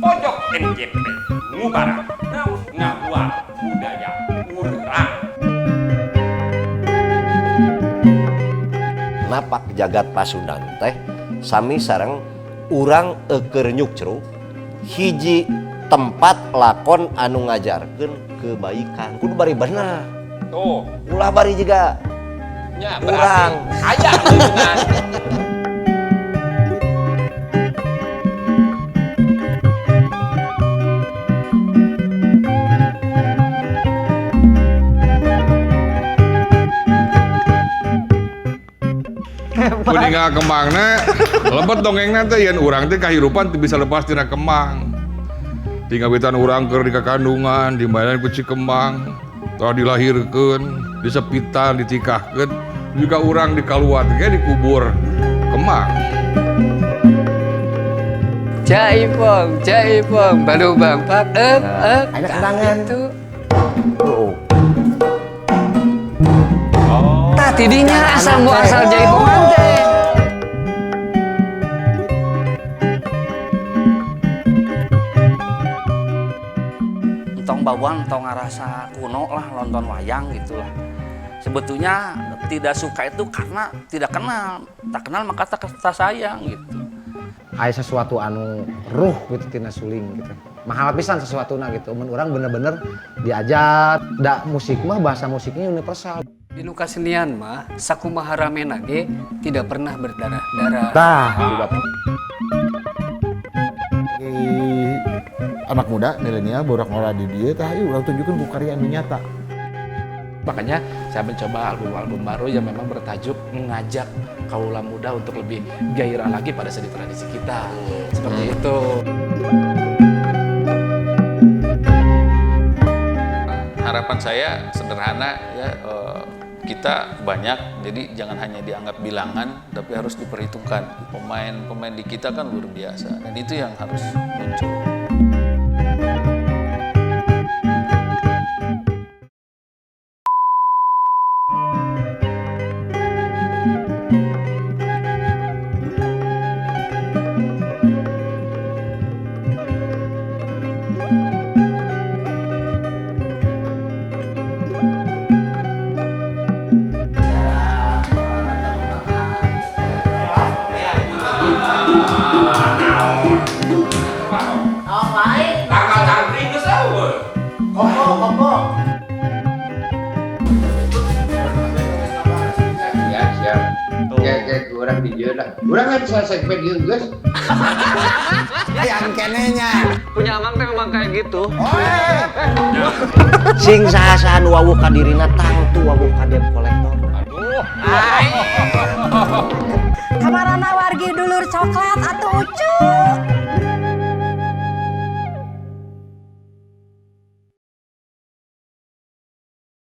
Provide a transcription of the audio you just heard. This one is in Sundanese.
Pojok MJP ngubaran naon ngabuat budaya urang. Napak jagat Pasundan teh sami sareng urang eukeur nyukcruk hiji tempat lakon anu ngajarkeun kebaikan, kudu bari bener. Tuh. Ulah bari juga nya urang. Berarti aya hubungan. Kuningal kembangna, lebet dongengna teh yen urang teh kahirupan teu bisa lepas tina kembang. Tinggal witan urang keur di kakandungan, dimainan ku Cikembang, telah dilahirkeun, disepitan, ditikahkeun, juga urang dikaluat ge dikubur kembang. Jaipong, jaipong, baru bang pak, ep, ep, Ada kenangan. Itu. Oh. Tah tidinya asal muasal jaipongan teh. Entong bawang, entong ngarasa kuno lah, nonton wayang gitulah. Sebetulnya tidak suka itu karena tidak kenal, tak kenal maka tak sayang gitu. Aya sesuatu anu ruh gitu tina suling gitu. Mahal pisan sesuatuna gitu. Mun urang bener-bener diajar, da musik mah bahasa musiknya universal. Di nu kasenian mah sakumaha ramena ge tidak pernah berdarah-darah. Tah, Sebagai anak muda milenial borak ngora di dieu tah, ayo urang tunjukkeun ku karya anu nyata. Makanya saya mencoba album-album baru yang memang bertajuk mengajak kaula muda untuk lebih gairah lagi pada seni tradisi kita. Seperti itu. Harapan saya sederhana ya, kita banyak, jadi jangan hanya dianggap bilangan, tapi harus diperhitungkan. Pemain-pemain di kita kan luar biasa, dan itu yang harus muncul. Tanggal cangkring geus eueuh. Ya, siap. Kayak kurang di lah. Kurang kan bisa segmen ieu geus. Yang kenenya. Punya amang teh memang kayak gitu. Sing saha-saha nu wawuh ka dirina tangtu wawuh ka debt collector. Aduh. Kamarana wargi dulur coklat.